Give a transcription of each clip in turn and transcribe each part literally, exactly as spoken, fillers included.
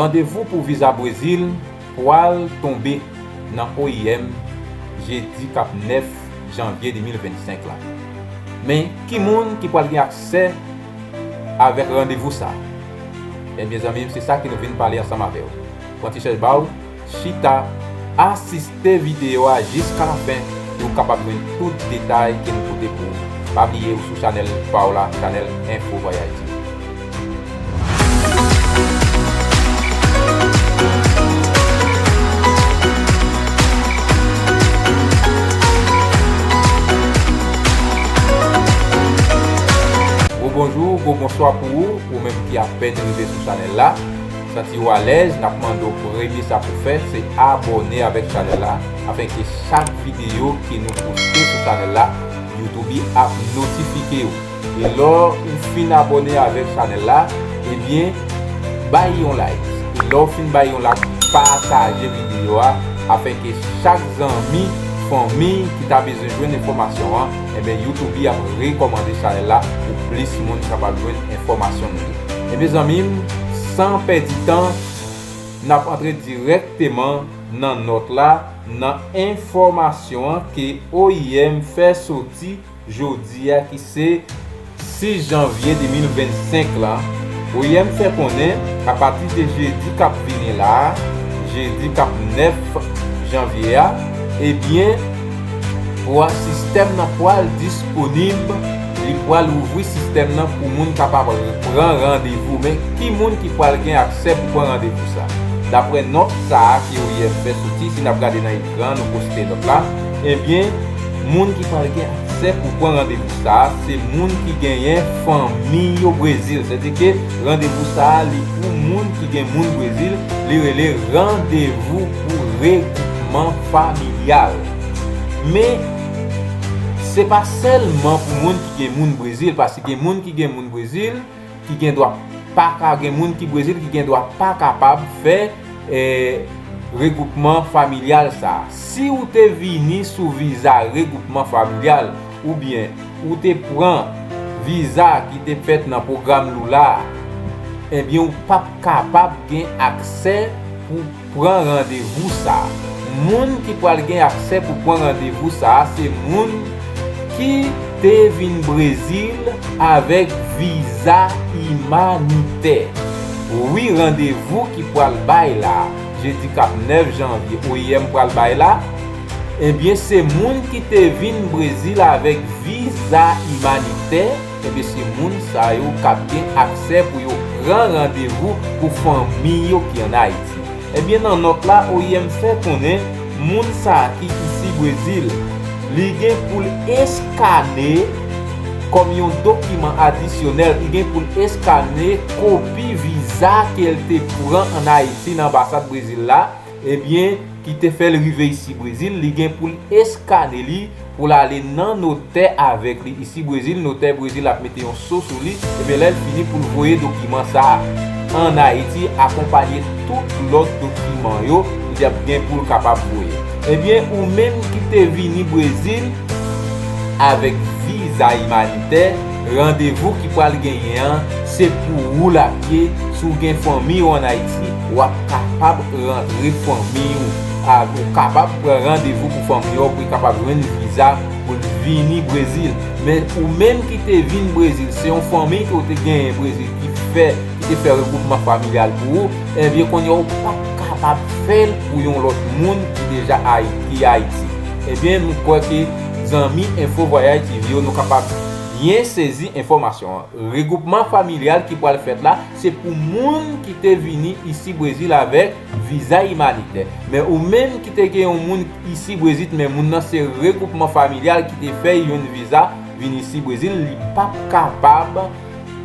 Randevou pou viza Brezil pwal tonbe nan O I M jedi k ap nèf janvye de mil vennsenk la. Men, ki moun ki pwal gen aksè avèk randevou sa a? Ebyen, zanmi m, se sa ke nou vin pale ansanm avè w. Pran ti chèz ba w, chita, asiste videyo a jiska lafen pou w kapab jwenn tout detay ke nou pote pou ou. Pa bliye ou sou chanèl pa w la, chanèl Info Voyage T V. Gwo bonjou, gwo bonswa pou ou, ou menm ki apèn rive sou chanèl la. Santi w alèz, n ap mande w premye sa pou fè, se abòne avèk chanèl la, afenke chak videyo ke nou poste sou chanèl la, YouTube ap notifike w. E lè w fin abòne avèk chanèl la, ebyen, bay yon like. E lè w fin bay yon like, pataje videyo a, afenke chak zanmi, fanmi ki ta bezwen jwenn enfòmasyon an, ebyen, YouTube ap rekòmande chanèl la pou plis moun kapab jwenn enfòmasyon nou yo. Ebyen, zanmi m, san pèdi tan, n ap antre dirèkteman nan nòt la, nan enfòmasyon an ke O I M fè soti jodi a, ki se sis janvye de mil vennsenk la. O I M fè konnen, apati de jedi k ap vini la a, jedi k ap nèf janvye a, ebyen, pwa-, sistèm nan pwal disponib, li pwal ouvri sistèm nan pou moun kapab pran randevou. Men ki moun ki pwal gen aksè pou pran randevou sa? Daprè nòt sa a ke O I M fè soti, si n ap gade nan ekran, nou poste nòt la, ebyen, moun ki pral gen aksè pou pran randevou sa a, se moun ki genyen fanmi yo Brezil. Sètadi ke randevou sa a, li pou moun ki gen moun Brezil, li rele randevou pou regwoupman familyal. Men, se pa sèlman pou moun ki gen moun Brezil, paske gen moun ki gen moun Brezil, ki gen dwa pa ka, gen moun ki Brezil ki gen dwa pa kapab fè, eh, regwoupman familyal sa a. Si w te vini sou viza regwoupman familyal, oubyen ou te pran viza ki te fèt nan pwogram Lula a, ebyen, ou p ap kapab gen aksè pou pran randevou sa a. Moun ki pral gen aksè pou pran randevou sa a, se moun ki te vin Brezil avèk viza imanitè. Wi, randevou ki pral bay la, jedi k ap nèf janvye, O I M pral bay la, ebyen, se moun ki te vin Brezil avèk viza imanitè, ebyen, se moun sa yo k ap gen aksè pou yo pran randevou pou fanmi yo ki ann Ayiti. Ebyen, nan nòt la, O I M fè konnen moun sa a ki isi Brezil, li gen pou l eskane kòm yon dokiman adisyonèl, li gen pou l eskane kopi viza ke l te pran ann Ayiti nan anbasad Brezil la, ebyen, ki te fè l rive isi Brezil, li gen pou l eskane li pou l ale nan notè avèk li isi Brezil. Notè Brezil ap mete yon so sou li, ebyen, lè l fini, pou l voye dokiman sa a ann Ayiti, akonpaye tout lòt dokiman yo, li ap gen pou l kapab voye. Ebyen, ou menm ki te vini Brezil avèk viza imanitè, randevou ki pral genyen an, se pou ou l ap ye. Si w gen fanmi w ann Ayiti, w ap kapab rantre fanmi w. A, ou kapab pran randevou pou fanmi w pou l kapab jwenn viza pou l vini Brezil. Men ou menm ki te vin Brezil, se yon fanmi ke w te genyen Brezil ki fè, ki te fè regwoupman familyal pou ou, ebyen, kounye a w p ap kapab fè l pou yon lòt moun ki deja Ay-, ki Ayiti. Ebyen, nou kwè ke zanmi Info Voyage T V yo, nou kapab byen sezi enfòmasyon an. Regwoupman familyal ki pral fèt la, se pou moun ki te vini isi Brezil avèk viza imanitè. Men ou menm ki te gen yon moun isi Brezil, men moun nan se regwoupman familyal ki te fè l jwenn viza vin isi Brezil, li p ap kapab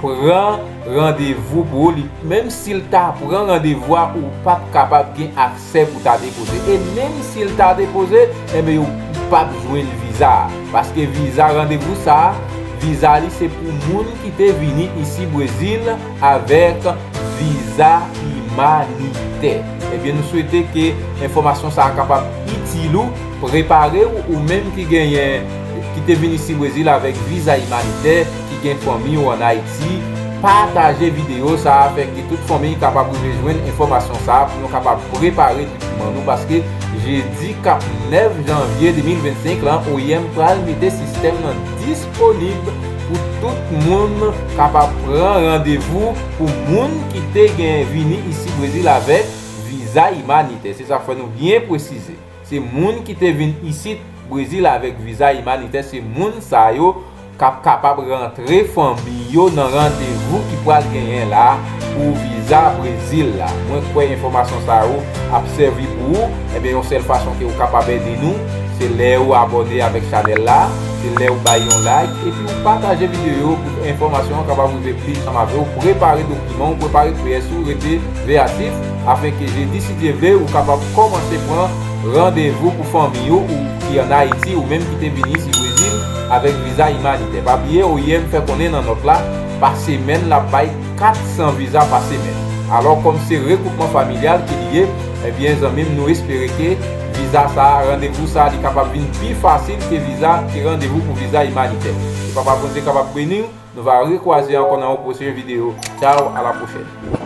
pran randevou pou ou. Li, menm si l ta pran randevou a, ou p ap kapab gen aksè pou ta depoze. E menm si l ta depoze, enben, ou p ap jwenn viza a. Paske viza randevou sa a, viza li se pou moun ki te vini isi Brezil avèk viza imanitè. Ebyen, nou swete ke enfòmasyon sa a kapab itil ou, prepare w, ou menm ki genyen, ki te vin isi Brezil avèk viza imanitè, ki gen fanmi w ann Ayiti, Pataje videyo sa a, fè ke tout fanmi kapab rive jwenn enfòmasyon sa a pou nou kapab prepare dokiman nou, paske jedi k ap nèf janvye de mil vennsenk lan, O I M pral mete sistèm nan disponib pou tout moun kapab pran randevou pou moun ki te gen vini isi Brezil avèk viza imanitè. Se sa k fè nou byen presize. Se moun ki te vin isit Brezil avèk viza imanitè, se moun sa yo k ap kapab rantre fanmi yo nan randevou ki pral genyen la pou viza Brezil la. Mwen kwè enfòmasyon sa yo ap sèvi pou ou. Ebyen, yon sèl fason ke ou kapab ede nou, se lè ou abòne avèk chanèl la, se lè ou bay yon like, epi ou pataje videyo pou enfòmasyon an kapab rive plis ansanm avè w. Prepare dokiman ou, prepare P S ou, rete veyatif, afenke jedi, si Dye vle, ou kapab kòmanse pran randevou pou fanmi ou, ou ki ann Ayiti, ou menm ki te vini isi Brezil avèk viza imanitè. Pa bliye, O I M fè konnen nan nòt la, pa semèn, l ap bay kat san viza pa semèn. Alò, kòm se regwoupman familyal ke li ye, ebyen, zanmi m, nou espere ke viza sa a, randevou sa a, li kapab vin pi fasil ke viza, ke randevou pou viza imanitè. Ke Papa Bondye kapab beni w. Nou va rekwaze ankò nan yon pwochen videyo. Tchao, a la pwochèn.